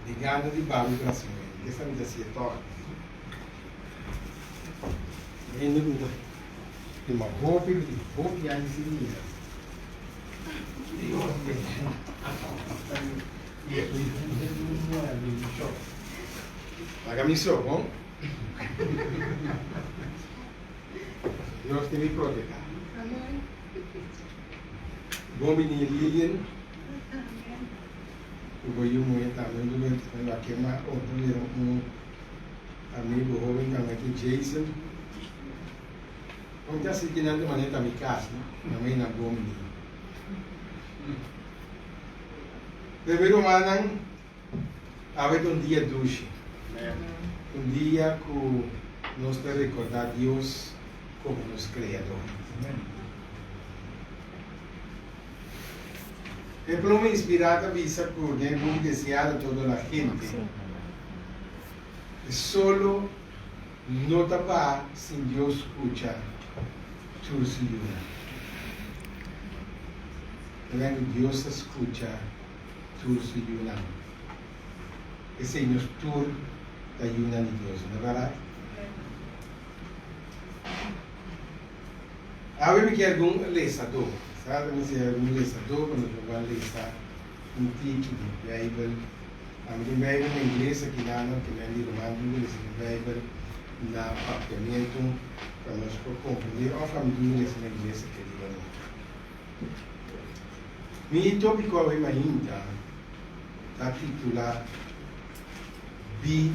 Mi gana di babi brasileño. Kesa mi ta hasié tòg. Hende ku ta tuma hopi, ku tin hopi aña sin mira. Dios bendiciona. Laga mi so, bon? Dios tin mi proteha. Bon bini Lilian. Ku bo yu muhé tambe un dume ta kema otro mira un amigo hoben tambe aki Jason. Kon ta sinti nan ta manera ta mi kas no? Na mi nan bon bini. Pero mi rumannan awe ta un dia dushi. Un dia ku nos ta rekorda Dios komo nos Kreador. E pluma inspirá ta bisa ku den e buki Deseado todo la gente, e solo no ta baha sin Dios skucha tur su yunan. Ta ven ku Dios ta skucha tur su yunan. P'esei nos tur ta yunan di Dios, no ta bèrdat? Awe mi kier algun lesadó. Sa ta mester algun lesadó pa nos por ban lesa un tiki di Bijbel. Ami tin Bijbel na ingles aki nan, ke men di ruman tin ku lesa su Bijbel na papiamentu pa nos por komprendé òf ami tin ku lesa na ingles aki riba no. Mi tópiko awe mainta ta titulá Be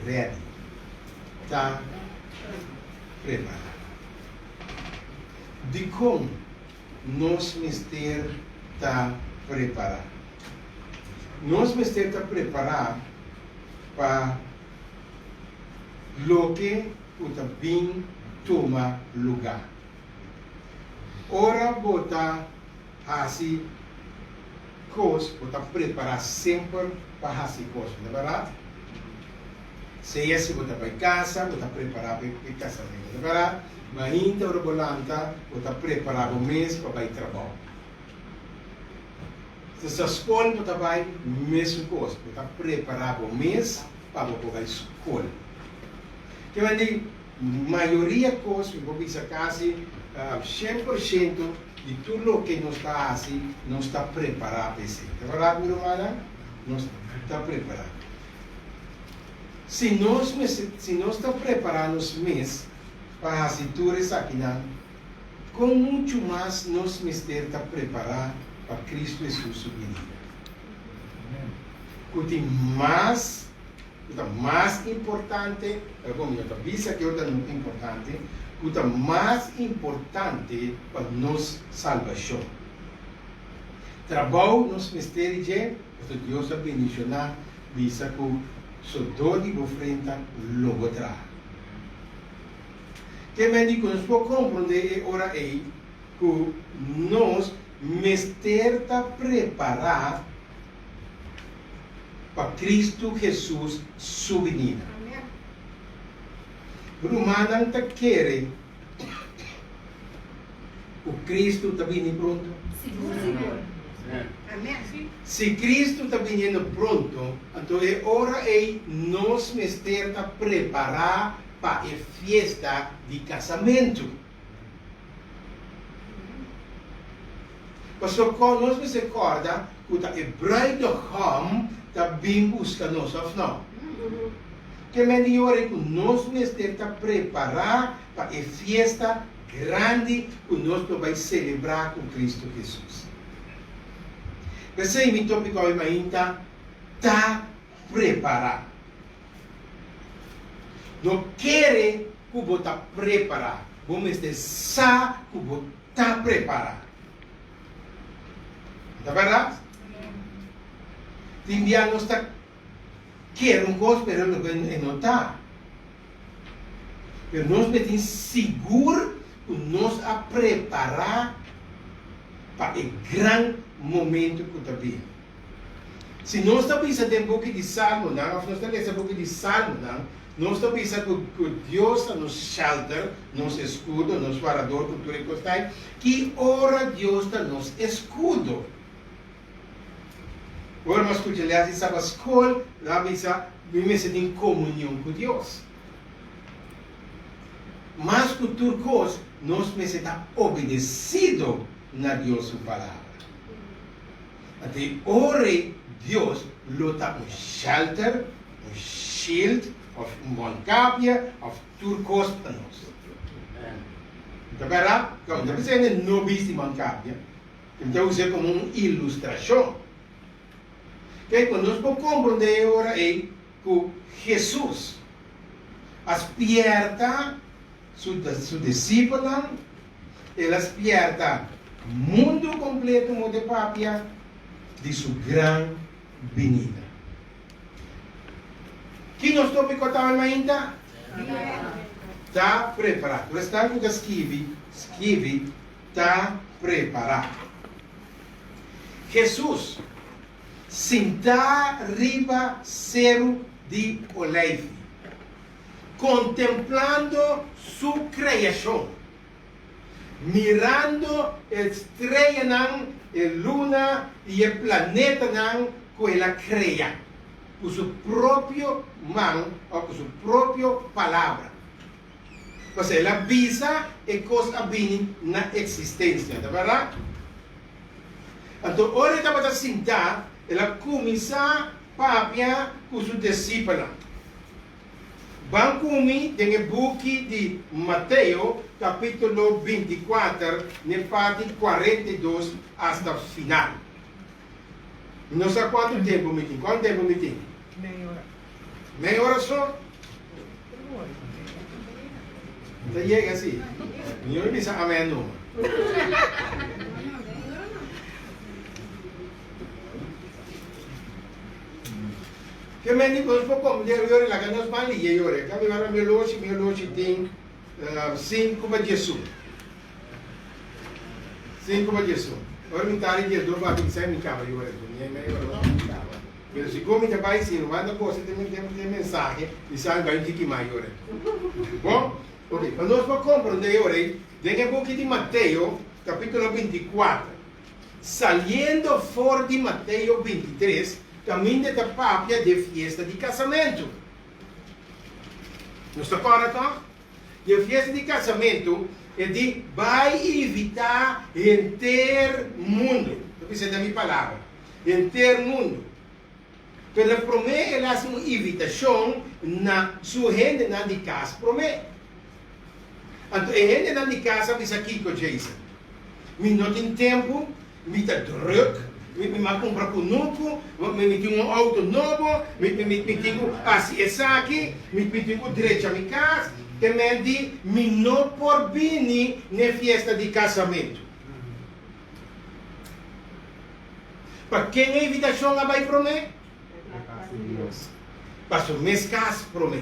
Ready, Ta Prepará. Dikon nos mester ta prepará? Nos mester ta prepará pa loke ku ta bin tuma lugá. Ora bo ta hasi kos, bo ta prepará semper pa hasi kos, no ta bèrdat? Sea si bo ta bai kasa, bo ta prepará pa e kasamentu, no ta bèrdat? Mainta ora bo lanta, bo ta prepará bo mes pa bai trabou. Si ta skol bo ta bai, mesun kos, bo ta prepará bo mes pa bo por bai skol. Ke men di, mayoria kos, mi por bisa kasi 100% di tur loke nos ta hasi, nos ta prepará pa esei. Ta bèrdat, mi rumannan? Nos ta prepará. Si nos mester, si nos ta prepará nos mes pa hasi tur esakinan, kon muchu mas nos mester ta prepará pa Kristu Hesus su binida, ku tin mas, ku ta mas importante, pero kon mi no ta bisa ke ora ta no importante, ku ta mas importante pa nos salbashon. Trabou nos mester di dje, pasobra Dios a bendishoná Bisa ku sodó di bo frenta lo bo traha. Ke men di ku nos por komprondé e ora ei ku nos mester ta prepará pa Kristu Hesus su binida. Rumannan ta kere Ku Kristu ta bini pronto? Sigur sigur. Amen. Si Kristu ta biniendo pronto, anto e ora ei nos mester ta prepará pa e fiesta di kasamentu. Pasobra kon nos mester kòrda ku ta e bruidegom ta bin buska nos, òf no? Ke men di ora ei ku nos mester ta prepará pa e fiesta grandi ku nos lo bai selebrá ku Kristu Hesus. P'esei mi tópiko awe mainta ta prepará. No kere ku bo ta prepará, bo mester sa ku bo ta prepará. Ta bèrdat? Tin bia nos ta Kier un kos pero loke e no ta. Pero nos mester tin sigur ku nos a prepará pa e gran momento ku ta bini. Si nos ta bisa den buki di Salmonan òf nos ta lesa buki di Salmonan, nos ta bisa ku ku Dios ta nos shelter, nos eskudo, nos warador ku tur e kos ta ei. Ki ora Dios ta nos eskudo? Ora mi a skucha lès di Sabat Skol, mi a bisa, Mi mester tin komunion ku Dios. Mas ku tur kos, nos mester ta obedesido na Dios su Palabra. Anto e ora ei Dios lo ta un shelter, un shield, òf un bon kapia, òf tur kos pa nos. Ta bèrdat? Mi ta bisa hende no bisti bon kapia. Mi ta us'é komo un ilustrashon. Kei ku nos por komprondé e ora ei ku Hesus a spièrta su su disipelnan, el a spièrta mundu kompleto modo e papia di su gran binida. Ki nos tópiko ta mainta? Ta prepará. Tur esnan ku ta skibi, skibi ta prepará. Hesus sintá riba Seru di Oleifi, kontemplando su kreashon, mirando e streanan, e luna i e planetanan ku el a krea ku su propio man òf ku su propio palabra. Pasobra el a bisa e kos a bini na eksistensia, ta bèrdat? Anto ora e tabata sintá, el a kuminsá papia ku su disipelnan. Ban ku mi den e buki di Mateo, kapítulo 24, n'e parti 42 asta final. Mi no sa kuantu tempu mi tin. Kuantu tempu mi tin? Mei ora. Mei ora so? Ta yega si. Mi no bisa amen numa. Ke men di nos por komprende yori laga nos ban liye yori. Ka mi wara mi oloshi, mi oloshi tin 5 pa 11. 5 pa 11. Ora mi tari 12 bati mi sai mi kaba yori. Mi mei ora mi kaba. Pero segun mi ta bai si ruman ta gosa den den mensahe, mi sa mi bai un tiki mas yora. Bon? Ok, pa nos por komprondé e ora ei, den e buki di Mateo, kapítulo 24, saliendo for di Mateo 23, kaminda e ta papia di e fiesta di kasamentu. Nos ta kòrda tòg? Di e fiesta di kasamentu, e di bai invitá henter mundu. Ta bisa den mi palabra. Henter mundu. Pero e promé el a hasi un invitashon na su hendenan di kas promé. Anto e hendenan di kas a bisa kiko, Jason? Mi no tin tempu, mi ta drùk, mi mi a kumpra kunuku, mi mi tin un outo nobo, mi mi mi tin ku hasi esaki, mi mi tin ku drecha mi kas. Te men di mi no por bini n'e fiesta di kasamentu. Pa ken e invitashon a bai promé? Pa su mes kas promé.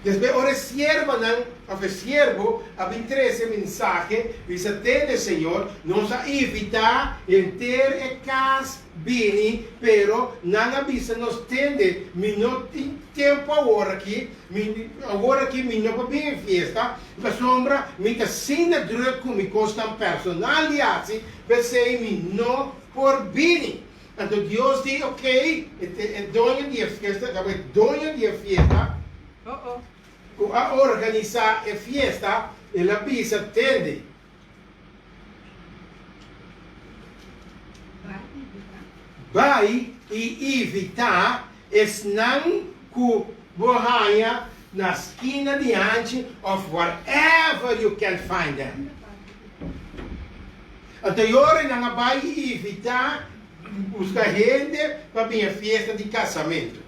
Despues ora e siervanan òf e siervo a bin trese mensahe, bisa, Tende, Señor, nos a invitá henter e kas bini, pero nan a bisa nos, Tende, mi no tin tempu aworakí, mi aworakí mi no por bin e fiesta, pasobra mi ta asina drùk ku mi kosnan personal di hasi, P'esei mi no por bini. Anto Dios di, Ok, e doño di e fiesta, ta e doño di e fiesta ku a organisá e fiesta, el a bisa, Tende, bai i invitá esnan ku bo haña na skina di hanchi òf wherever you can find them. Anto e ora nan a bai i invitá buska hende pa bin e fiesta di kasamentu.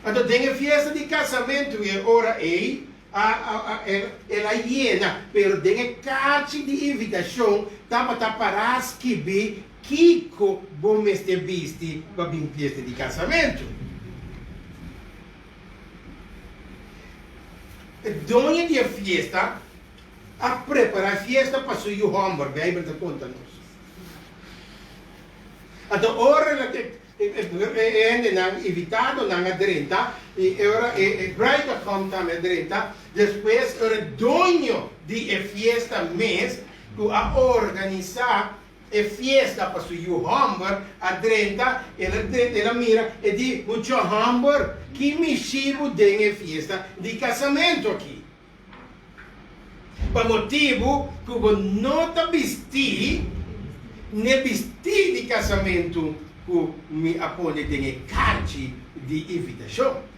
Anto den e fiesta di kasamentu e ora ei a el a yena, pero den e karchi di invitashon tabata pará skibí kiko bo mester bisti pa bin fiesta di kasamentu. E doño di e fiesta a prepará fiesta pa su yu hòmber, Beibel ta konta nos. Anto ora el a e hendenan, invitadonan a drenta, i e ora e bruidegom tambe a drenta, despues ora e doño di e fiesta mes ku a organisá. e fiesta pa su yu hòmber a drenta, el a drenta, el a mira, e di, Mucha hòmber, ki mishi bo den e fiesta di kasamentu aki? Pa motibu ku bo no ta bistí n'e bistí di kasamentu ku mi a pone den e karchi di invitashon.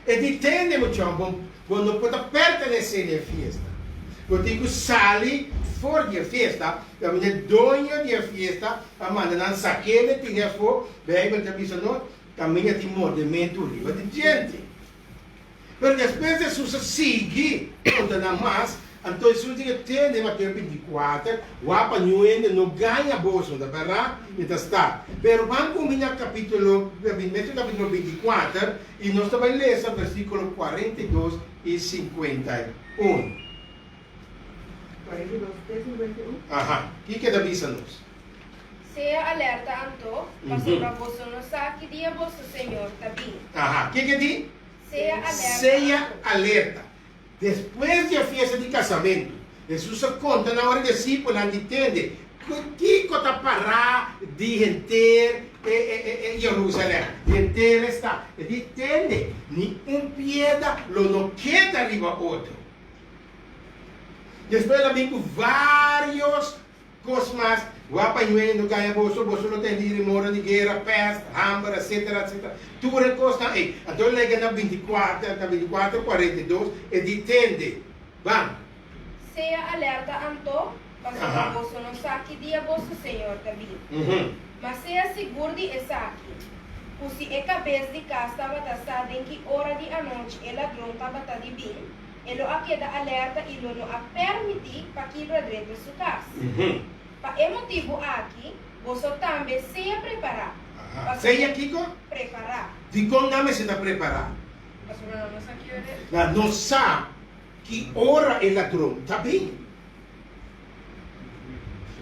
E di tende muchon, bo bo no por ta pertenesé na e fiesta. Bo tin ku sali for di e fiesta. Kaminda e doño di e fiesta a manda nan sak'é den tira afó, Beibel ta bisa nos, Kaminda tin mordementu riba di djente. Pero despues Hesus a sigui konta nan mas, anto Hesus di e tende, Mateo bintikuater, Wak pa niun hende no gaña boso, ta bèrdat? Mi ta sta. Pero ban kuminsá kapítulo, mesun kapítulo bintikuater, i nos ta bai lesa versíkulo 42 i 51. 42 te 51? Aha, kiko e ta bisa nos? Sea alerta anto, pasobra boso no sa ki dia boso Señor ta bin. Aha, kiko e di? Sea alerta Sea anto. alerta. Despues di e fiesta di kasamentu, Hesus a konta nan ora e disipelnan di tende ku kiko ta pará di henter e Jerusalèm, di henter e stat. E di, Tende, ni un piedra lo no keda riba otro. Despues el a bin ku vários Kos mas, wak pa ñueño no gaña boso, boso lo tende di rumornan di guera, pèst, hamber, etcetera, etcetera. Tur e kosnan ei. Anto el llega na bintikuater, na bintikuater, kuarenta i dos, e di tende, Ban. Sea alerta anto, pasobra boso no sa ki dia boso Señor ta bin. Ma sea sigur di esaki, ku si e kabes di kas tabata sa den ki ora di anochi e ladron tabata di bin, E lo a keda alerta i lo no a permití pa kibra drenta su kas. Pa e motibu aki, boso tambe sea prepará. Aha. Sea kiko? Prepará. Dikon nan mester ta prepará? Pasobra nan no sa ki ora e. Nan no sa ki ora e ladron ta bin.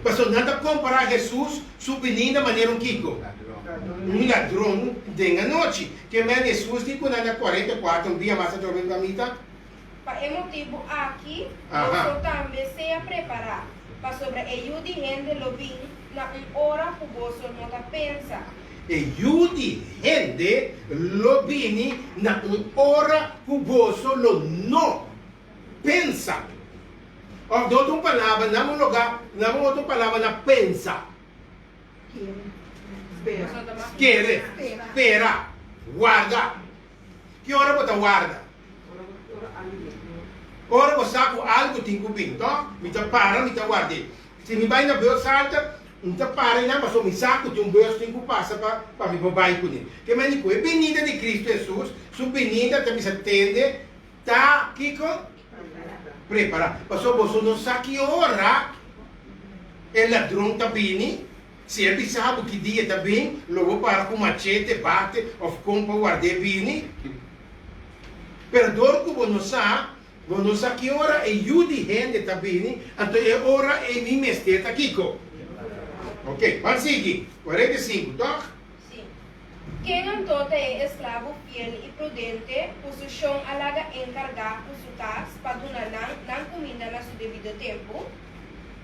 Pasobra nan ta kompará Hesus su binida manera un kiko? Un ladron den anochi. Ke men Hesus di ku nan na 44 un dia mas a drumi pa mita? Pa e motibu aki, boso tambe sea prepará, pasobra e Yu di hende lo bin na un ora ku boso no ta pensa. E Yu di hende lo bini na un ora ku boso lo no pensa. Of den otro un palabra, nan un lugá, nan un otro palabra na pensa. Kere, spera, warda. Ki ora bo ta warda? Ora bo sa ku algu tin ku bin, tòg? Mi ta para, mi ta ward'é. Si mi bai na bus halte, mi ta para einan pasobra mi sa ku tin un bus tin ku pasa pa pa mi por bai kuné. Ke mende ku e binida di Kristu Hesus, su binida ta bisa tende ta kiko? Prepará. Pasobra boso no sa ki ora e ladron ta bini. Si e bisa bo ki dia e ta bin, lo bo para ku machete, bate òf kon pa ward'é bini. Pero dor ku bo no sa, bo no sa ki ora e Yu di hende ta bini, anto e ora ei mi mester ta kiko? Oke, ban sigui. 45, tòg? Sí. Ken anto ta e esklabu fiel i prudente ku su shon a laga enkargá ku su kas pa duna nan nan kuminda na su debido tempu?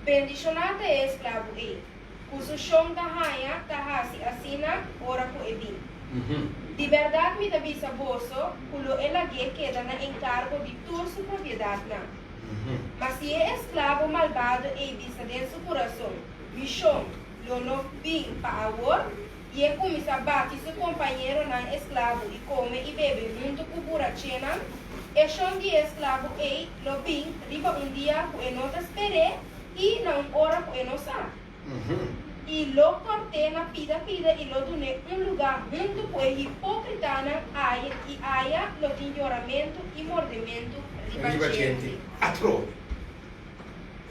Bendishoná ta e esklabu ei, ku su shon ta haña ta hasi asina ora ku e bin. Di bèrdat mi ta bisa boso ku lo e lag'é keda na enkargo di tur su propiedatnan. Ma si e esklabo malbado ei bisa den su kurason, Mi shon lo no bin pa awor, I e kuminsá bati su kompañeronan esklabu i kome i bebe huntu ku burachénan, e shon di e esklabu ei lo bin riba un dia ku e no ta sper'é i na un ora ku e no sa. I lo kòrt'é na pida pida i lo dun'é un lugá huntu ku e hipókritanan aya i aya lo tin yoramentu i mordementu riba Riba djente. djente. Atrobe,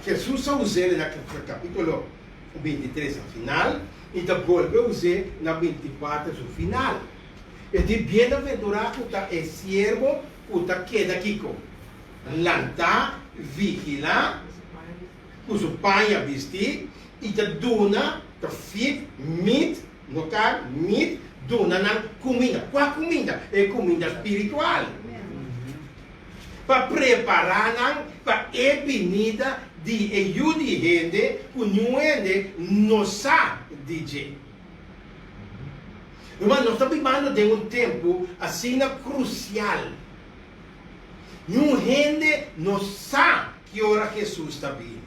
Hesus a us'é na kapítulo 23 na final. I ta bolbe us'é na 24 su final. E di bienaventurá ku ta e siervo ku ta keda kiko? Lantá, vigilá, ku su paña bistí, i ta duna, ta feed, meat, no kar, meat, duna nan kuminda. Kua kuminda? E kuminda spiritual. Pa prepará nan pa e binida di e Yu di hende ku niun hende no sa di dje. Ruman, nos ta bibando den un tempu asina krusial. Niun hende no sa ki ora Hesus ta bini.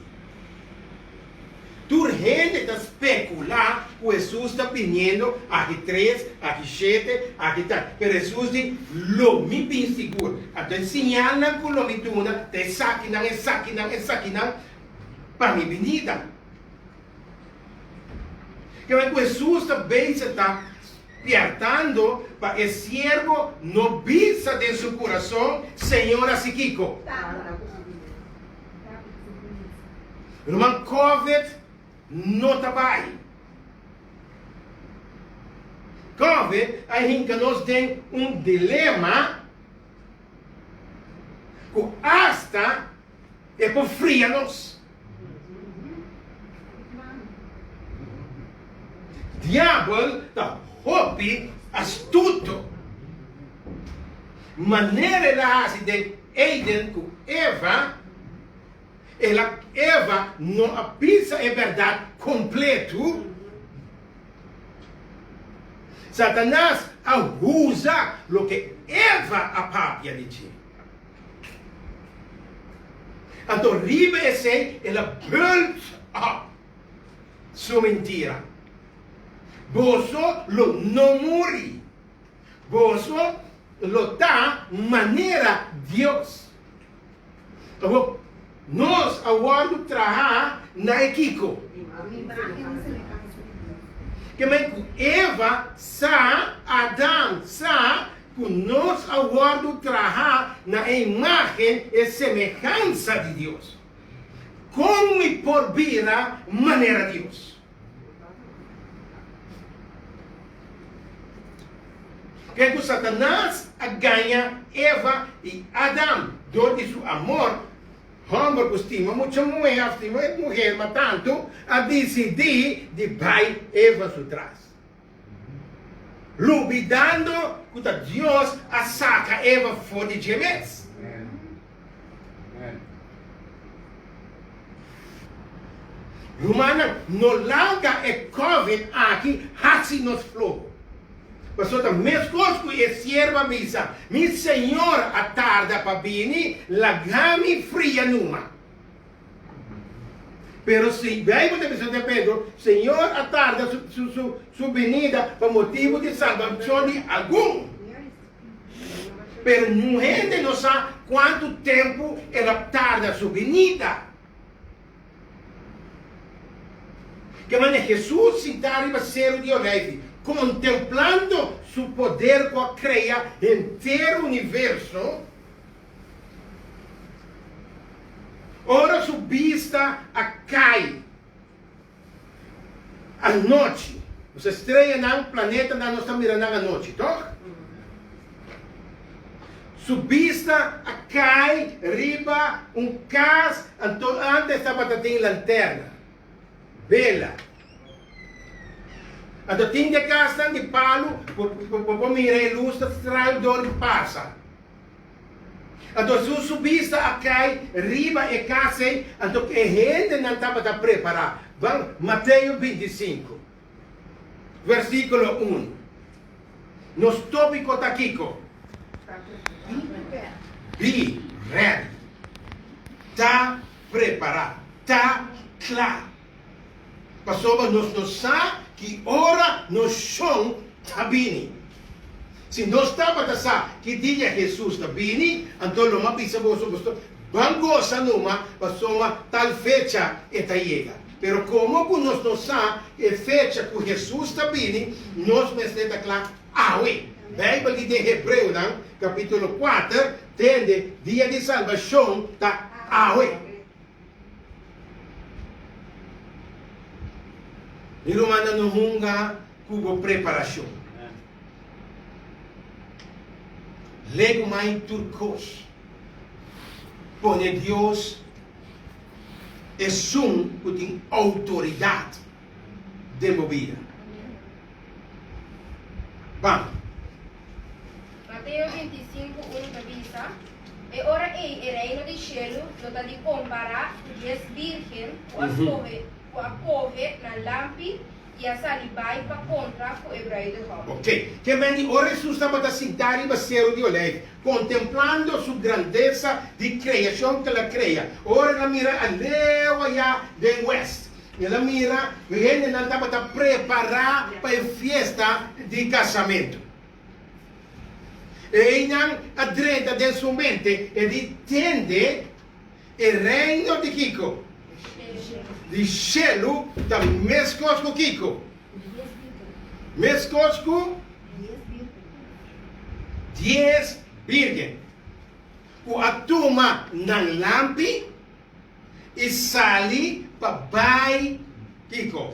Tur hende ta spekulá ku Hesus ta biniendo aki tres, aki shete, aki tal. Pero Hesus di, Lo mi bin sigur. Anto e siñalnan ku lo mi duna ta esakinan, esakinan, esakinan pa mi binida. Kende ku Hesus ta bezig ta spièrtando pa e siervo no bisa den su kurason, Señor hasi kiko? Ruman Covid no ta bai. Covid a hinka nos den un dilema ku asta e por fria nos. Diabel ta hopi astuto. Manera el a hasi den Eden ku Eva, el a Eva no a bisa e bèrdat kompletu. Satanas a usa loke Eva a papia di dje. Anto riba esei el a build up su mentira. Boso lo no muri. Boso lo ta manera Dios. Awor, nos a wòrdu trahá na e kiko? Ke men ku Eva sa, Adam sa, ku nos a wòrdu trahá na e imágen, e semehansa di Dios. Kon mi por bira manera Dios? Ke ku Satanas a gaña Eva i Adam dor di su amor, hòmber ku stima mucha muhé òf stima e muhé mas tantu, a disidí di bai Eva su tras, lubidando ku ta Dios a saka Eva for di dje mes. Rumannan, no laga e covid aki haci nos floho. Pasobra ta mescos cu e siervo a bisa, Mi señor a tarda pa bini, laga mi fria numa. Pero si, Bijbel ta bisa den Pedro, Señor a tarda su binida pa motibu di salbacion di algun. Pero niun hende no sa kuantu tempu el a tarda su binida. Ke manera Hesus sintá riba Seru di Oleifi, kontemplando su poder ku a krea henter universo, ora su bista a kai Anochi. Nos estreanan, planetanan, nos ta mira nan anochi, tòg? Su bista a kai riba un kas, anto ántes tabata tin lanterna, bela. Anto tin di e kasnan di palu, bo por mira e lus ta stral dor di pasa. Anto Hesus su bista a kai riba e kas ei, anto e hendenan tabata prepará. Ban Mateo bintisinku, versíkulo un. Nos tópiko ta kiko? Be ready. Ta prepará. Ta kla. Pasobra nos no sa ki ora nos shon ta bini. Si nos tabata sa ki dia Hesus ta bini, anto lo m'a bisa boso, boso ban gosa numa, pasobra tal fecha e ta yega. Pero komo ku nos no sa e fecha ku Hesus ta bini, nos mester ta kla awe. Beibel di den Hebreonan kapítulo kuater, tende, dia di salbashon ta awe. Mi rumannan no hunga ku bo preparashon. Legu mai tur kos. Pone Dios esun ku tin outoridat den bo bida. Ban. Mateo 25, un ta bisa. E ora ei e Reino di shelu lo ta di kompará ku dies bírgen ku a skohe ku a kohe nan lampi i a sali bai pa kontra ku e brùidehòm. Oké, ke men di ora Hesus tabata sintá riba Seru di Olijf, kontemplando su grandesa di kreashon ku el a krea, ora el a mira aleu ayá den wèst, el a mira ku e hendenan tabata prepará pa e fiesta di kasamentu. Einan a drenta den su mente e di tende e reino di kiko? Di shelu ta meskos ku kiko? Meskos ku dies birgen ku a tuma nan lampi i sali pa bai kiko?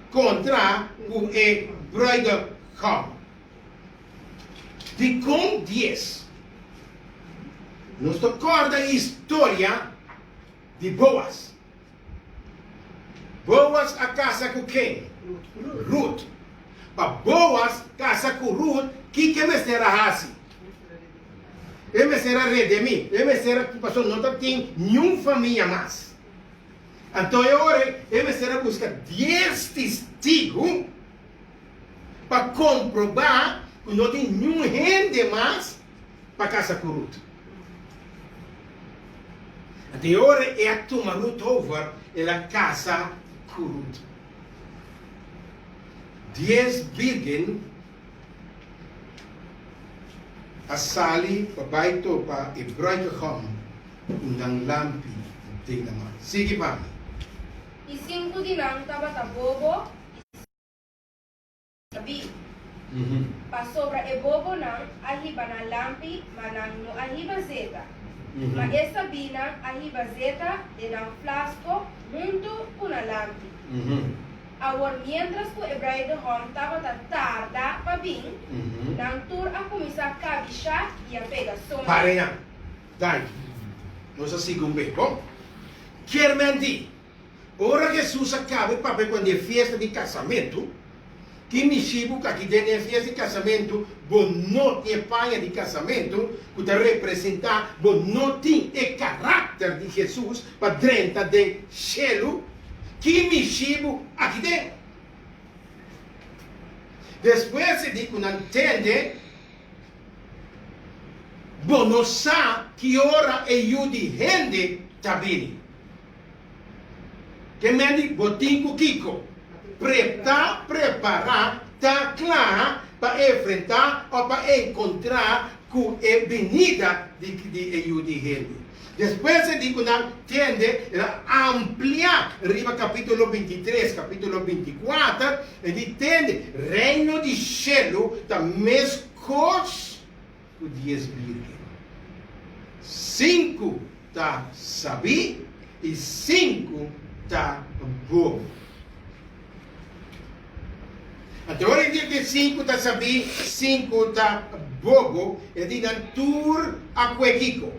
Kontra ku e bruidegom. Dikon dies? Nos ta kòrda e historia di Boaz. Boaz a kasa ku ken? Rut. Pa Boaz kasa ku Rut, kiko e mester a hasi? E mester a redemí, e mester a, pasobra no ta tin niun famia mas. Anto e ora ei e mester a buska dies tistigu pa komprobá ku no tin niun hende mas pa kasa ku Rut. Anto e ora ei e a tuma Rut over, el a kasa ku Rut. Dies bírgen a sali pa bai topa e bruidegom ku nan lampi den nan man. Sigui pa mi. I sinku di nan tabata bobo i sabí. Pasobra e bobonan a hiba nan lampi, ma nan no a hiba zeta. Ma e sabínan a hiba zeta den nan flasko huntu ku nan lampi. Awor miéntras ku e bruidegom tabata tarda pa bin, nan tur a kuminsá kabishá i a pega soño. Parenan, danki. Nos a sigui un bes, bon? Kier men di, ora Hesus a kaba e papia ku nan di e fiesta di kasamentu, ki mishi bo ku aki den e fiesta di kasamentu bo no tin e paña di kasamentu ku ta representá bo no tin e karakter di Hesus pa drenta den shelu? Ki mishi bo aki den? Despues e di ku nan tende, Bo no sa ki ora e Yu di hende ta bini. Ke men di bo tin ku kiko? Prepta, prepará, ta kla pa enfrentá òf pa enkontrá ku e binida di e Yu di hende. Despues e di ku nan tende, el a amplia riba kapítulo bintitres, kapítulo bintikuater, e di tende, Reino di shelu ta meskos ku dies bírgen. Sinku ta sabí i sinku ta bobo. Anto ora e di ku sinku ta sabí, sinku ta bobo, e di nan tur a kue kiko?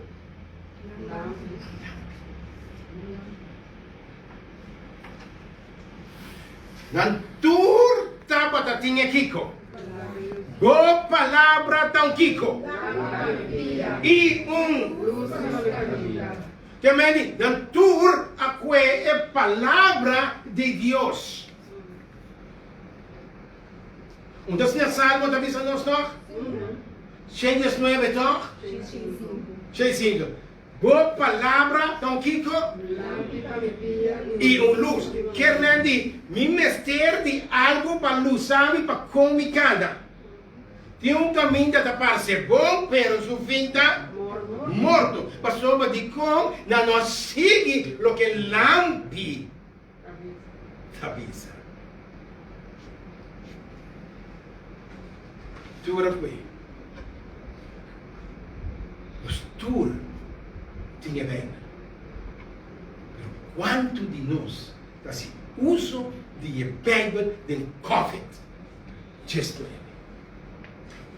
Nan tur tabata tin e kiko? Bo palabra ta un kiko? I un. Te meni, nan tur a kue e palabra di Dios. Un ta siña Salmo ta bisa nos tòg? Shen diesnuebe tòg? Shen sinku. Bo palabra ta un kiko? I un lus. Kier men di, mi mester di algu pa lusa mi pa kon mi kanda. Tin un kaminda ta parse bon, pero su fin ta morto. Pasobra dikon nan no a sigui loke lampi ta bisa? Tur a kue. Nos tur tin e Beibel. Pero kuantu di nos ta hasi uso di e Beibel den Covid 19?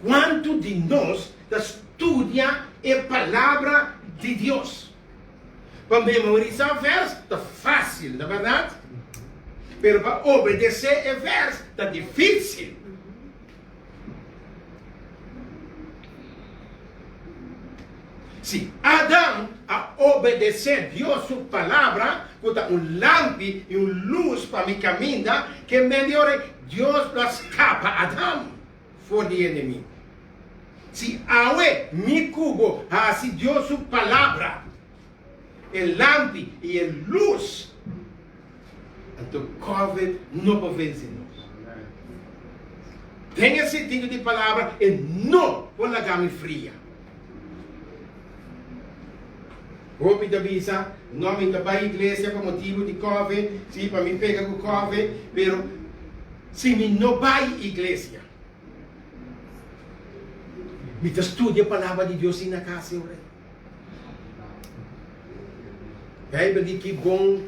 Kuantu di nos ta studia e Palabra di Dios? Pa memorisá vèrs ta fásil, no bèrdat? Pero pa obedesé e vèrs ta difísil. Si Adam a obedesé Dios su Palabra, ku ta un lampi i un lus pa mi kaminda, ke medio ora Dios lo a skapa Adam for di e enemigu. Si awe mi ku bo hasi Dios su Palabra e lampi i e lus, anto Covid no por vense nos. Den e sentido di palabra, e no por laga mi fria. Hopi ta bisa, No, mi ta bai iglesia pa motibu di Covid, sí, pa mi pega ku Covid, pero si mi no bai iglesia, mi ta studia palabra di Dios sin na kas, señor. Bijbel di ki bon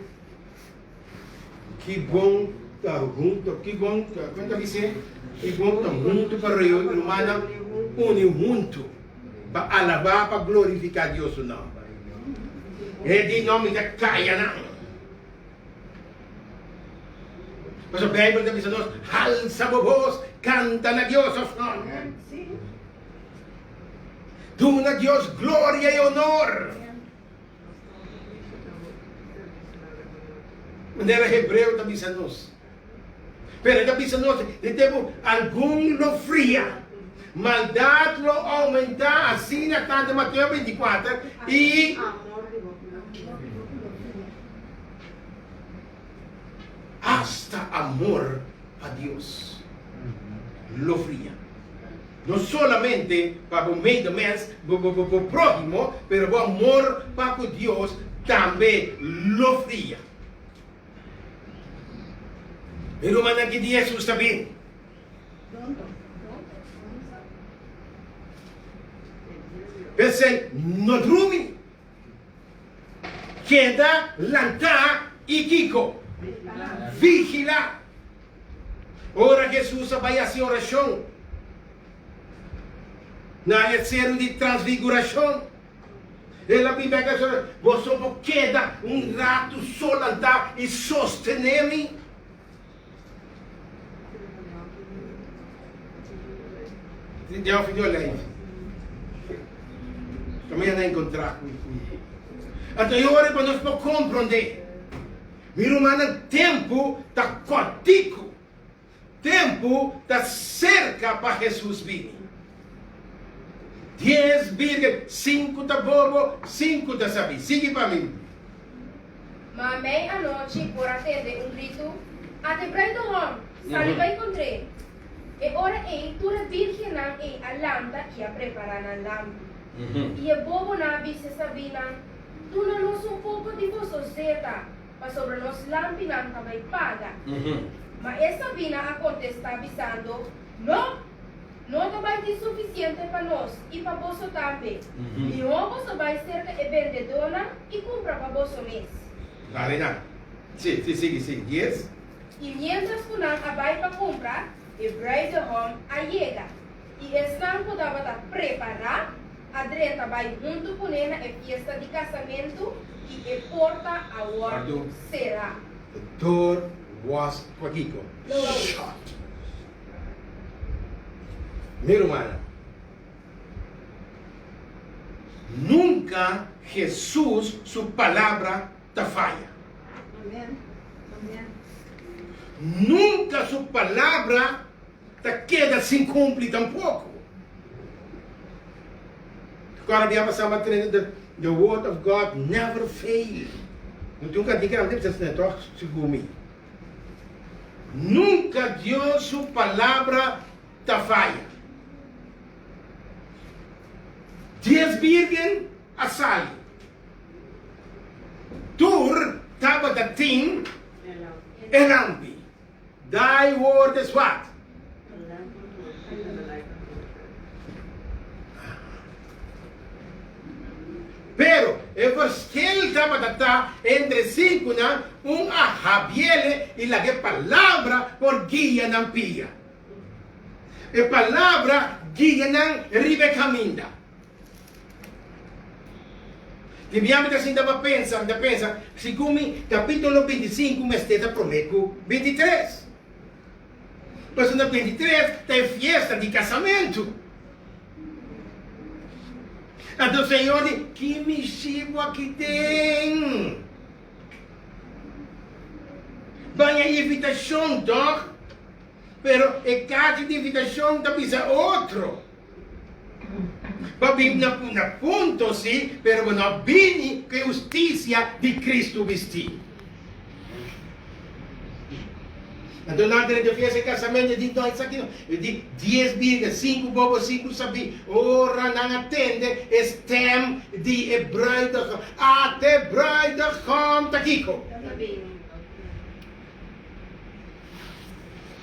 ki bon ta hunto ki bon kon ta bis'é ki bon ta hunto pa rumannan uni hunto pa alabá pa glorifiká Dios su nòmber. E di no mi ta kaya nan. Pasobra Bijbel ta bisa nos halsa bo bos kanta na Dios òf no? Duna Dios gloria i honor. Manera Hebreo ta bisa nos. Pero e ta bisa nos den tempu algun lo fria, maldat lo oumentá asina tantu Mateo 24 i asta amor pa Dios lo fria. No solamente pa bo medemens, bo próhimo, pero bo amor pa ku Dios tambe lo fria. Mi rumannan, ki dia Hesus ta bin? P'esei, no drumi. Keda lantá i kiko? Vigilá. Ora Hesus a bai hasi orashon na e Seru di Transfigurashon, el a bin bek a bisa, Boso por keda un ratu so lantá i sostené mi? Anto e ora pa nos por komprondé. Mi rumannan, tempu ta kòrtiku. Tempu ta serka pa Hesus bini. Dies birgen, sinku ta bobo, sinku ta sabí. Sigui pa mi. Ma mei anochi por a tende un gritu, Ate bruidehom! Sali bai kontr'é! E ora ei tur e birgennan ei a lanta i a prepará nan lampi. I e bobonan a bisa e sabínan, Duna nos un poko di boso zeta, pasobra nos lampinan ta bai paga. Ma e sabínan a kontestá bisando, No! No ta bai tin sufisiente pa nos i pa boso tambe. Mihó boso bai serka e bendedónan i kumpra pa boso mes. Bale nan. Sí, sí, sigui, sigui. Dies. I miéntras ku nan a bai pa kumpra, e bruidehom a yega, i esnan ku tabata prepará a drenta bai huntu kuné na e fiesta di kasamentu, i e porta a wòrdu será. The door was, pakiko? Shut. Mi rumannan, nunka Hesus su palabra ta faya. Nunka su palabra ta keda sin kumpli tampoko. Kora bia pasá mi a trende the the word of God never fail. No tin un kantika nan ta bisa asina tòg segun mi. Nunka Dios su palabra ta faya. Dies birgen a sali. Tur tabata tin e lampi. Thy word is what? Pero e verschil tabata ta entre sinkunan, un a habiele i laga e palabra por guia nan pia. E palabra guia nan riba e kaminda. Tin bia mi ta sinta pa pensa, mi ta pensa, segun mi, kapítulo 25 mester ta promé ku 23. Pasobra na 23 ta e fiesta di kasamentu. Anto Señor di, Ki mishi bo aki den? Baña invitashon tòg? Pero e karchi di invitashon ta bisa otro. Bo bin na na punto si, pero bo no bini ku e hustisia di Kristu bistí. Anto nan ta den fiesta di kasamentu, e di, No, esaki no. E di, Dies birgen, sinku bobo, sinku sabí. Ora nan a tende e stèm di e bruidegom, Ate bruidegom ta kiko?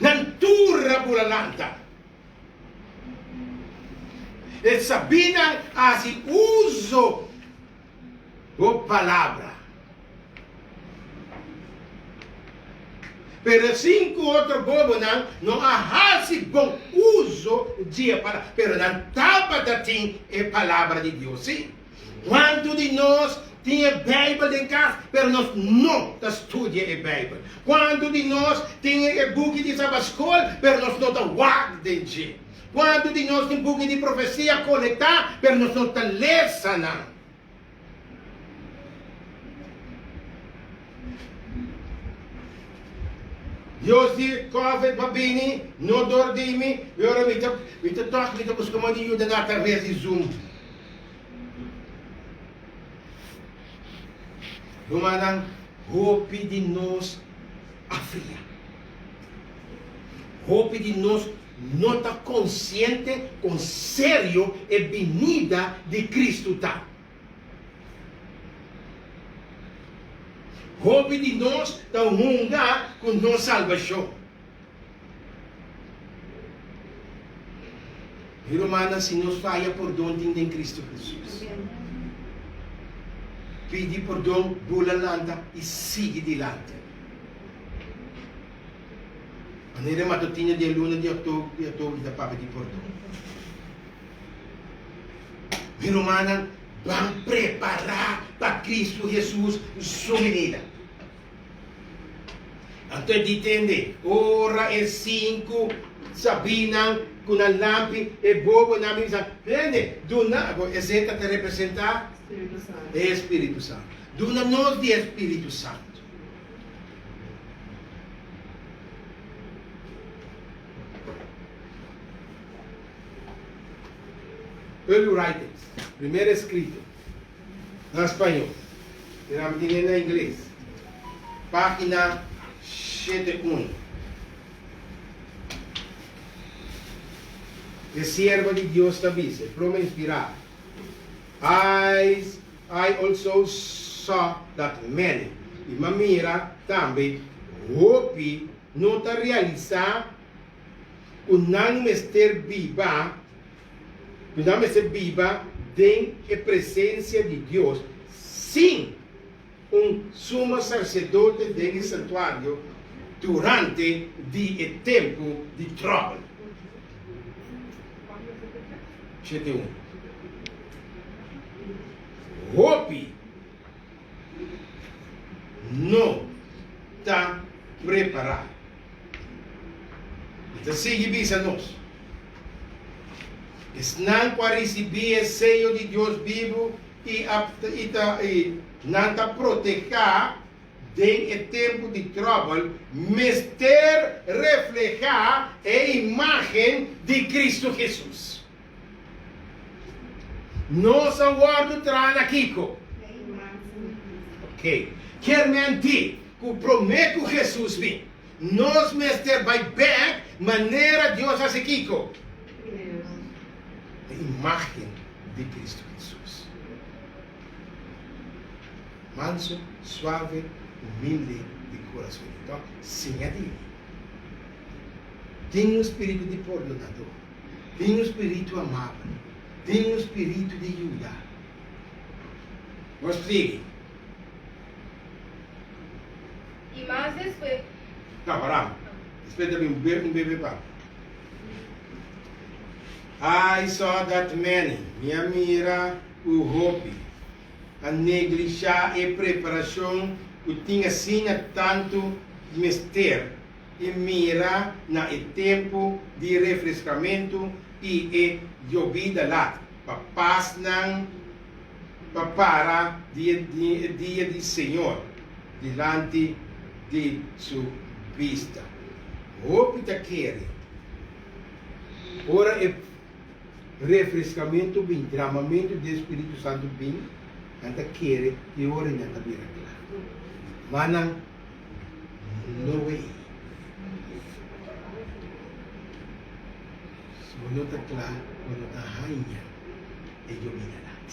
Nan tur a bula lanta. E sabínan a hasi uso bo palabra. Pero e sinku otro bobonan no a hasi bon uso di e palabra, pero nan tabata tin e palabra di Dios. Sí, kuantu di nos tin e Bijbel den kas, pero nos no ta studia e Bijbel? Kuantu di nos tin e buki di Sabaskol, pero nos no ta wak den dje? Kuantu di nos tin buki di profesia kolektá, pero nos no ta lesa nan? Dios di Covid pa bini, no dor di mi, i ora mi ta mi ta tòg mi ta buska moda di yuda nan atraves di Zoom. Rumannan, hopi di nos a fria. Hopi di nos no ta konsiente kon serio e binida di Kristu ta. Hopi di nos ta hunga ku nos salbashon. Mi rumannan, si nos faya, pordon tin den Kristu Hesus. Pidi pordon, bula lanta i sigui dilanti. Manera e matutina di e luna di òktober ta papia di pordon. Mi rumannan, ban prepará pa Kristu Hesus su binida. Anto e di tende, ora e sinku sabínan ku nan lampi e bobonan a bisa, Tende, duna, e zeta ta representá e Spiritu Santu. Duna nos di e Spiritu Santu. Early Writings, primer eskrito na spañó, i nan tene na ingles, página 71. E siervo di Dios ta bisa, e pluma inspirá, I, I also saw that many, i m'a mira tambe hopi no ta realisá ku nan mester biba, ku nan mester biba den e presensia di Dios sin un sumo sarsedote den e santuario durante di e tempu di tròbel. 71. Hopi no ta prepará. E ta sigui bisa nos, Esnan ku a risibí e seyo di Dios bibu i a i ta i nan ta protehá den e tempu di tròbel mester reflehá e imágen di Kristu Hesus. Nos a wòrdu traha na kiko? Ok. Kier men di ku promé ku Hesus bin, nos mester bai bèk manera Dios hasi kiko? E imágen di Kristu Hesus. Manso, suave, humilde di kurason. Enton, siña di mi. Tin un spiritu di pordonadó. Tin un spiritu amabel. Tin un spiritu di yuda. Nos sigui. I mas despues. No, pará. Despues ta bin un bebe pa. I saw that many, mi a mira ku hopi, a neglishá e preparashon ku tin asina tantu mester. i mira na e tempu di refreskamentu i e yobida lat. pa pas nan pa para di e dia di Señor dilanti di su bista. Hopi ta kere ora e refreskamentu bin, dramamentu di e Spiritu Santu bin, nan ta kere i ora nan ta bira kla. Ma nan no wei. Si bo no ta kla, bo no ta haña e yobidadat.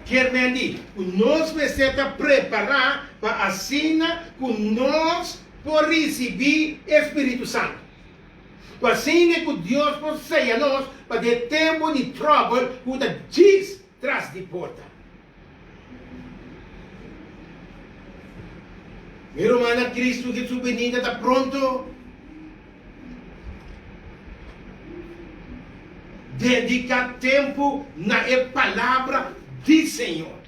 Kier men di ku nos mester ta prepará pa asina ku nos por risibí e Spiritu Santu. Ku asina ku Dios por seya nos pa di e tempu di tròbel ku ta djis tras di porta. Mi rumannan, Kristu su binida ta pronto. Dediká tempu na e Palabra di Señor.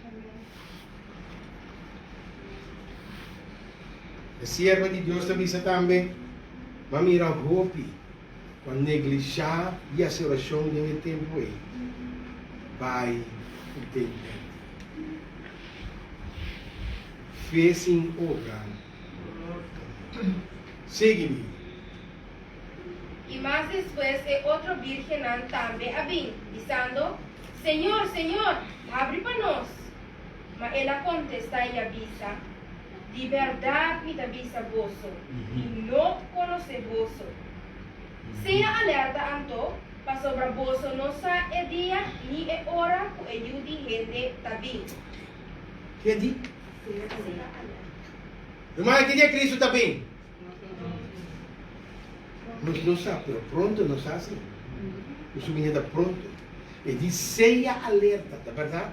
E siervo di Dios ta bisa tambe, M'a mira hopi ku a neglishá di hasi orashon den e tempu ei, bai den pèrdida. Fe sin obra ta morto. Sigui mi. I mas despues e otro bírgennan tambe a bin, bisando, Señor, Señor, habri pa nos! Ma el a kontestá i a bisa, Di bèrdat mi ta bisa boso, mi no konosé boso. Sea alerta anto, pasobra boso no sa e dia ni e ora ku e Yu di hende ta bin. Ke di? Rumannan, ki dia Kristu ta bin? Nos no sa, pero pronto nos sa si. Ku su binida ta pronto. E di sea alerta, ta bèrdat?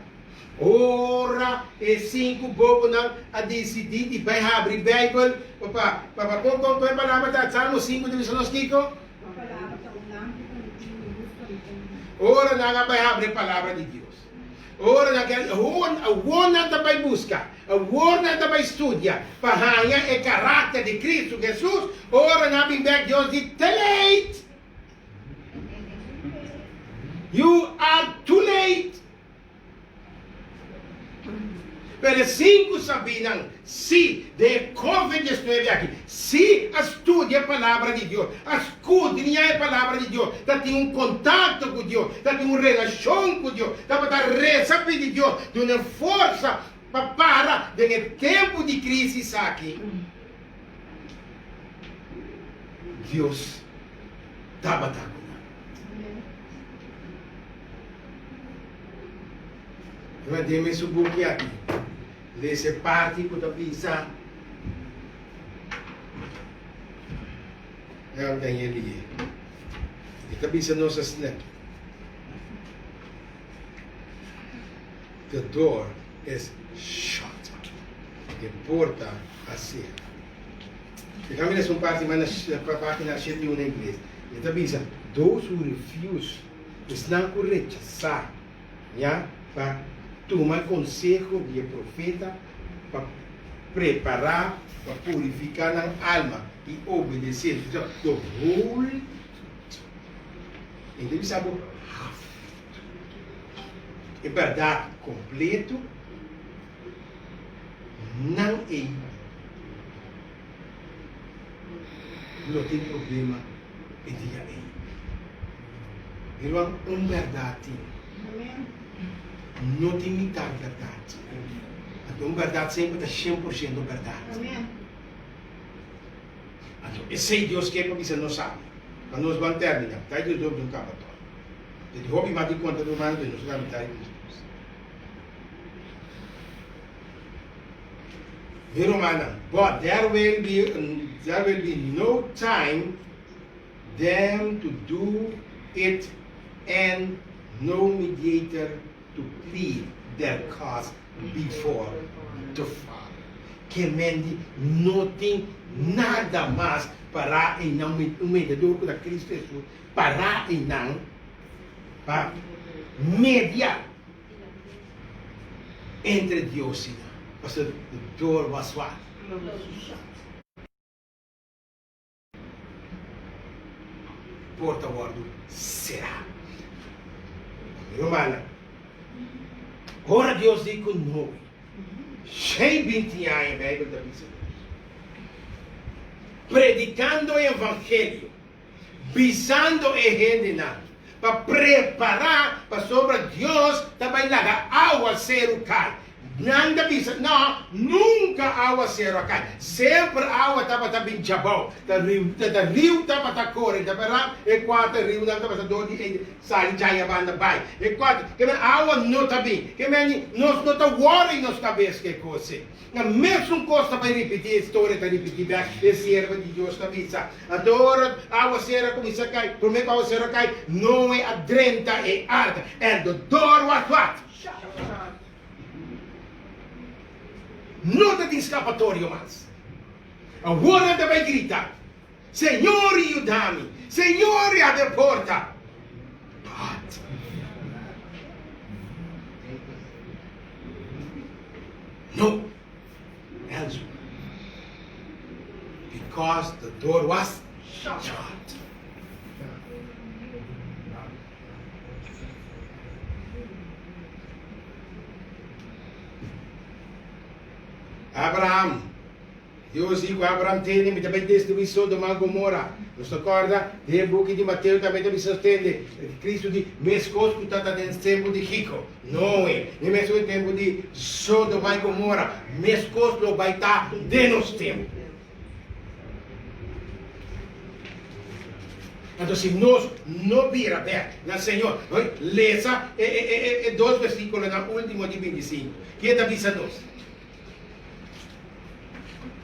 Ora e sinku bobonan a disidí di bai habri Beibel, pa pa kon kon kon e palabra ta? Salmo sinku ta bisa nos kiko? Ora nan a bai habri e palabra di Dios, ora nan ke awor nan ta bai buska, awor nan ta bai studia pa haña e karakter di Kristu Hesus, ora nan a bin bek Dios di, Te late! You are too late! Pero e sinku sabínan sí den e Covid diesnuebe aki sí a studia e Palabra di Dios, a skudriñá e Palabra di Dios, ta tin un kontakto ku Dios, ta tin un relashon ku Dios, tabata resa pidi Dios duna e forsa pa para den e tempu di krísis aki. Dios tabata ku nan. Riba den mesun buki aki, lesa e parti ku ta bisa Nan Daniel lié. E ta bisa nos asina aki, The door is shut. E porta a sera. Dejami lesa un parti mas na página shete i un na ingles. E ta bisa, Those who refuse Esnan ku rechasá ya pa tuma e konseho di e profeta pa prepará pa purifiká nan alma i obedesé the whole truth. E ta bisa bo half truth. E bèrdat kompleto nan ei lo tin problema. e dia ei. Mi ruman, un bèrdat tin. No tin mitar bèrdat. Anto un bèrdat semper ta shen por shento bèrdat. Anto esei Dios ke pa bisa nos sabi. Pa nos ban terminá. Ta e Dios dor kaba tòg. E di hopi mas di konta ruman, anto nos a kaba mitar di nos. Mi rumannan, but there will be there will be no time them to do it and no mediator to plead their cause before the Father. Ke men di no tin nada mas pará einan, un mediador ku ta Cristo Hesus pará einan pa media. Entre Dios i nan. Pasobra the door was what? Porta wòrdu será. Rumannan, ora Dios di ku Noe, shei binti aña Beibel ta bisa nos, predikando e evangelio, bisando e hendenan pa prepará pasobra Dios ta bai laga awaseru kai. Nan ta bisa, No, nunka awaseru a kai. Semper awa tabata bin djabou. Ta riu, ta riu tabata kore. Ta bèrdat, e kuater riunan tabata dor di e sali djaya banda bai. E kuater, ke men awa no ta bin. Ke men nos no ta wòri nos kabes ku e kos ei. Na mesun kos ta bai ripití, e storia ta ripití bèk, e siervo di Dios ta bisa. Anto ora awaseru a kuminsá kai, promé ku awaseru a kai, Noe a drenta e arka, and the door was what? Shut. No ta tin skapatorio mas. Awor nan ta bai grita, Señor yuda mi! Señor yabri e porta! But. No answer. Because the door was shut. Abraham. Dios di ku Abraham, Tende, mi ta bai destruí Sodoma i Gomora. Nos ta kòrda den e buki di Mateo tambe ta bisa nos, Tende, Kristu di, Meskos ku tata den tempu di kiko? Noe. Den mesun tempu di Sodoma i Gomora, meskos lo bai ta den nos tempu. Anto si nos no bira bèk na Señor, lesa e dos versíkulonan último di bintisinku. Ke ta bisa nos?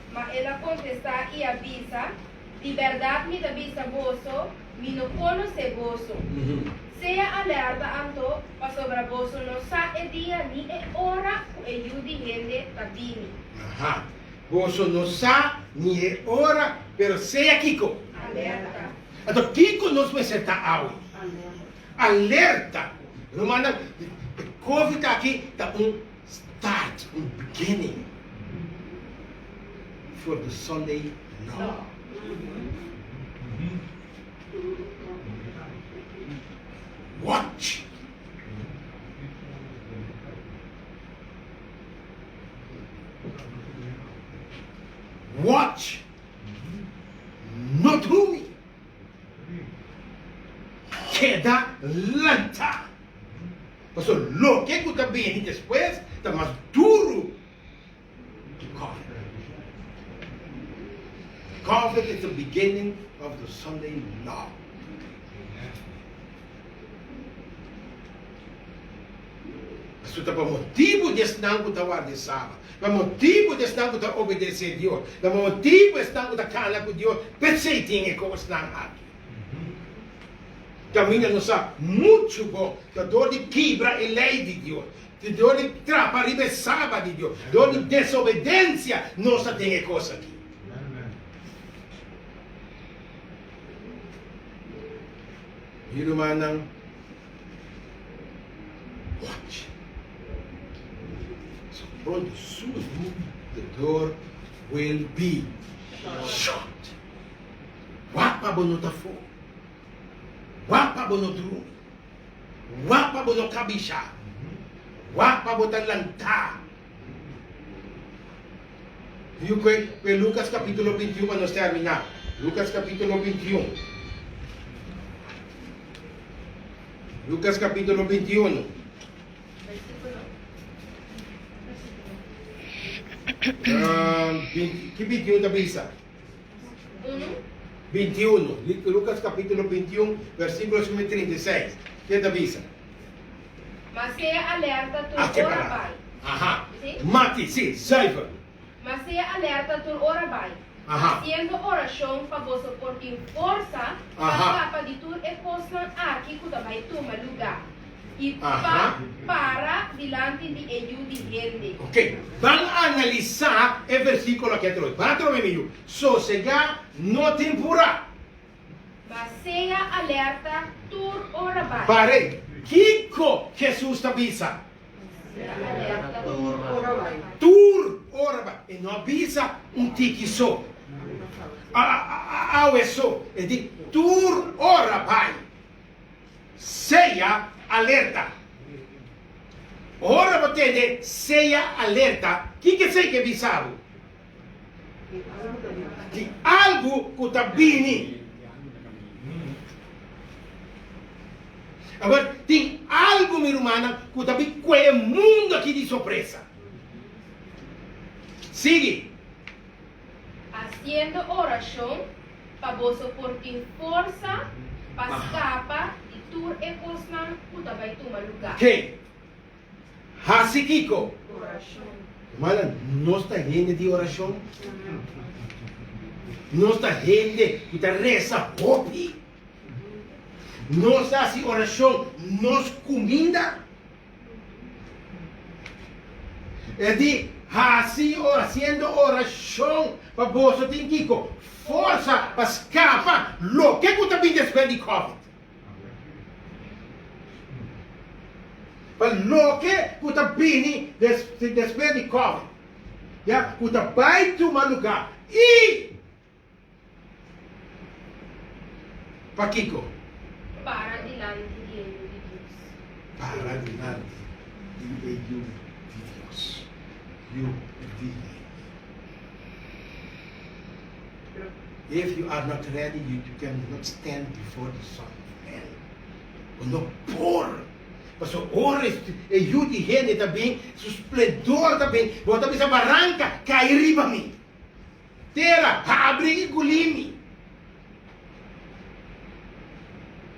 Ma el a kontestá i a bisa, Di bèrdat mi ta bisa boso, mi no konosé boso. Sea alerta anto, pasobra boso no sa e dia ni e ora ku e Yu di hende ta bini. Aha. Boso no sa ni e ora, pero sea kiko? Alerta. Anto kiko nos mester ta awe? Alerta. Rumannan, e covid aki ta un Start un beginning for the Sunday law. Watch. Watch. No drumi. Keda lanta. Pasobra loke ku ta bini despues ta mas duru ku Covid. Covid is the beginning of the Sunday law. Pasobra ta pa motibu di esnan ku ta warda e Sabat, pa motibu di esnan ku ta obedesé Dios, pa motibu esnan ku ta kana ku Dios, p'esei tin e kosnan aki. Kaminda nos sa muchu bon ta dor di kibra e lei di Dios, dor di trapa riba e Sabat di Dios, dor di desobedensia nos ta den e kos aki. Mi rumannan, watch. So pronto soon the door will be shut. Wak pa bo no ta fo. Wak pa bo no drumi. Wak pa bo no kabisha. Wak pa bo ta lantá. Yu kue kue Lukas kapitulo bintiun pa nos terminá. Lukas kapitulo bintiun. Lukas kapitulo bintiunu. Ki bintiun ta bisa? 21, Lucas capítulo 21, versículo 36. Ke ta bisa? Ma sea alerta tur Ah, ke ora palabra. bai. Aha. Sí? Mati, sí, zuiver. Ma sea alerta tur ora bai, Aha. hasiendo orashon pa boso por tin forsa pa Aha. skapa di tur e kosnan aki ku ta bai tuma lugá. I pa Aha. para dilanti di e Yu di hende. Ok, ban analisá e versíkulo aki atrobe. Ban atrobe, mi yu. Sosegá, no tin purá. Ma sea alerta tur ora bai. Pare, kiko Hesus ta bisa? Sea alerta tur ora bai. Tur ora bai. E no a bisa un tiki so, awe so. E di tur ora bai. Sea alerta. Ora bo tende sea alerta, kiko esei ke bisa bo? Di algu ku ta bini. Awor, tin algu, mi rumannan, ku ta bin kue e mundu aki di sorpresa. Sigui. Hasiendo orashon pa boso por tin forsa pa skapa di tur e kosnan ku ta bai tuma lugá. Ke hasi kiko? Orashon. Rumannan, nos ta hende di orashon? Nos ta hende ku ta resa hopi? Nos ta hasi orashon nos kuminda? E di, Hasi hasiendo orashon pa boso tin kiko? Forsa pa skapa loke ku ta bin despues di Covid. Pa loke ku ta bini despues di Covid, ya, ku ta bai tuma lugá i. Pakiko? Para dilanti di e Yu di Dios. Para dilanti di e Yu di Dios. Yu di hende. If you are not ready, you cannot stand before the Son of Man. Bo no por. Pasobra ora e Yu di hende ta bin, su splendor ta bin, bo ta bisa, Baranka, kai riba mi. Tera, habri i guli mi.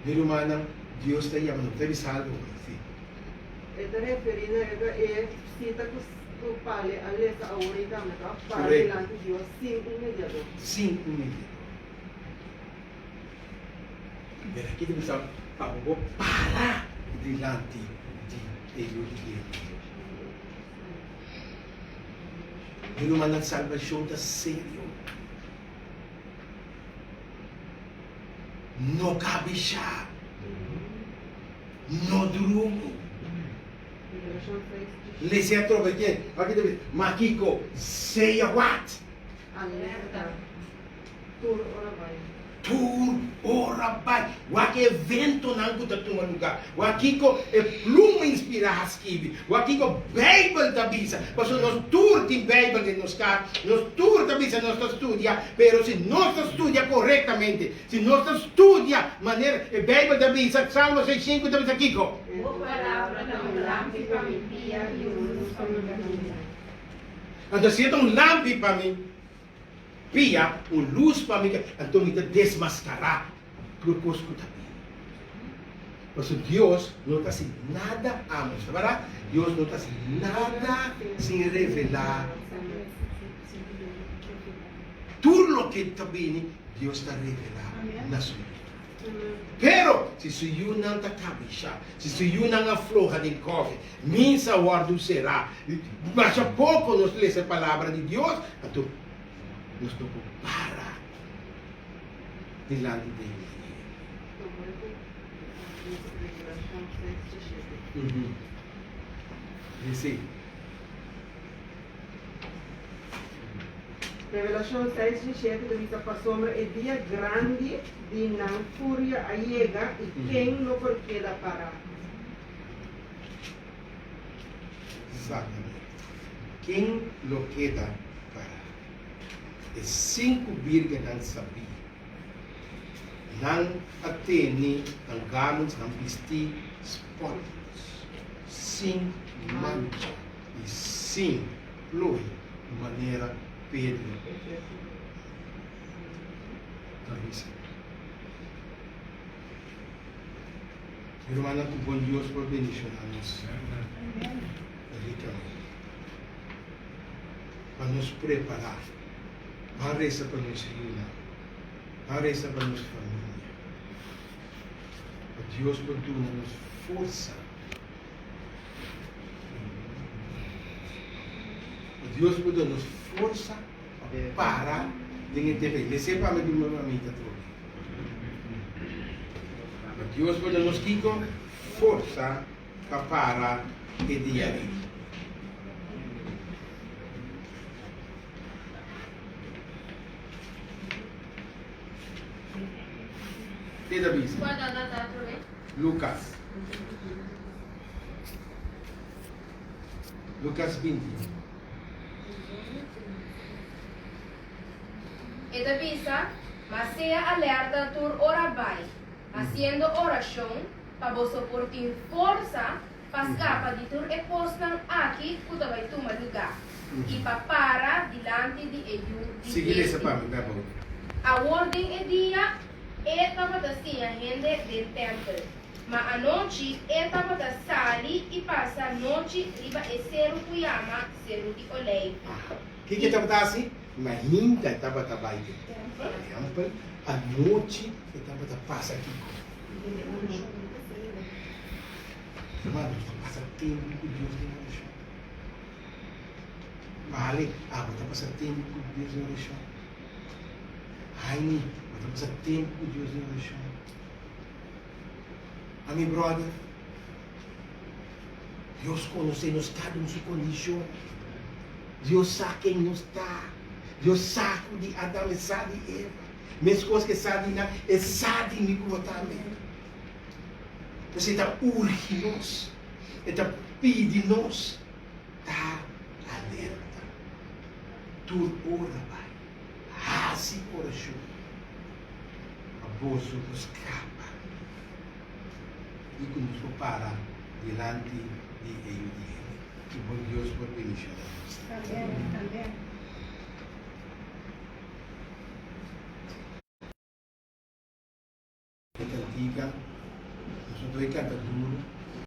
Mi rumannan, Dios ta yama nos. Ta bisa algu hopi, si. E ta referí na riba e sita ku ku Pale a lesa awor ei tambe, tòg? Para Korekto. dilanti Dios sin un mediador. Sin un mediador. Pero aki ta bisa pa bo para dilanti di e Yu di Dios. Mi rumannan, salbashon ta serio. No kabishá. No drumi. Lese atrobe ke aki ta bisa, Ma kiko? Sea wat? Alerta. Tur ora bai. Tur ora bai. Wak e eventonan ku ta tuma lugá. Wak kiko e pluma inspirá a skibi. Wak kiko Beibel ta bisa. Pasobra nos tur tin Beibel den nos kas. Nos tur ta bisa nos ta studia. Pero si nos ta studia korektamente, si nos ta studia manera e Beibel ta bisa, Salmo 65 ta bisa kiko? Bo palabra ta un lampi pa mi pia i un lus pa mi kaminda. Anto si e ta un lampi pa mi pia, un lus pa mi, anto mi ta desmascará tur cos cu ta bini. Pasobra Dios no ta haci nada amos, ta berdad? Dios no ta haci nada sin revelá tur loke ta bini, Dios ta revelá na su yu. Pero, si su yunan ta kabishá, si su yunan a floha den kòfi, misa a wòrdu será, masha poko nos lesa e Palabra di Dios, anto nos no por para dilanti di e Revelacion. Revelashon seis di shete ta bisa, Pasobra e dia grandi di nan furia a yega, i ken lo por keda pará? Exactamente. Ken lo keda pará? E sinku bírgennan sabí. Nan a tene nan garments, nan bistí spotless, sin mancha i sin plooi manera Pedro ta bisa. Mi rumannan ku bon Dios por bendishoná nos rikamente. Pa nos prepará, ban resa pa nos yunan, ban resa pa nos famia, pa Dios por duna nos forsa. Dios por duna nos forsa pa para den e tempu ei. Les'é pa mi di mamita atrobe. Pa Dios por duna nos kiko? Forsa pa para e dia ei. Ke ta bisa? Lucas. Lukas 20. E ta bisa, Ma sea alerta tur ora bai, hasiendo orashon, pa boso por tin forsa pa skapa di tur e kosnan aki ku ta bai tuma lugá, i pa para dilanti di e Yu di Sigui lesa Hende. pa mi, bèbou. Awor den e dia e tabata siña hende den tèmpel. Ma anochi e tabata sali i pasa nochi riba e seru ku yama Seru di Oleifi. Aha. Kiko e tabata hasi? Mainta e tabata bai den tèmpel, anochi e tabata pasa kiko? Ruman, nos ta pasa tempu ku Dios den orashon. Bale, abo ta pasa tempu ku Dios den orashon? Jaime, bo ta pasa tempu ku Dios den orashon? A mi brother, Dios conoce nos cada un su condicion. Dios sa ken nos ta. Dios sa cu di Adam, e sa di Eva. Mescos cu e sa di nan, e sa di mi cu bo tambe. Pues e ta urgi nos, e ta pidi nos ta alerta tur ora bai. Hasi oracion. Pa boso por skapa i ku nos por para dilanti di e Yu di Hende. Ku bon Dios por bendiciona nos. Amen. E kantika, nos no ta bai kanta duru.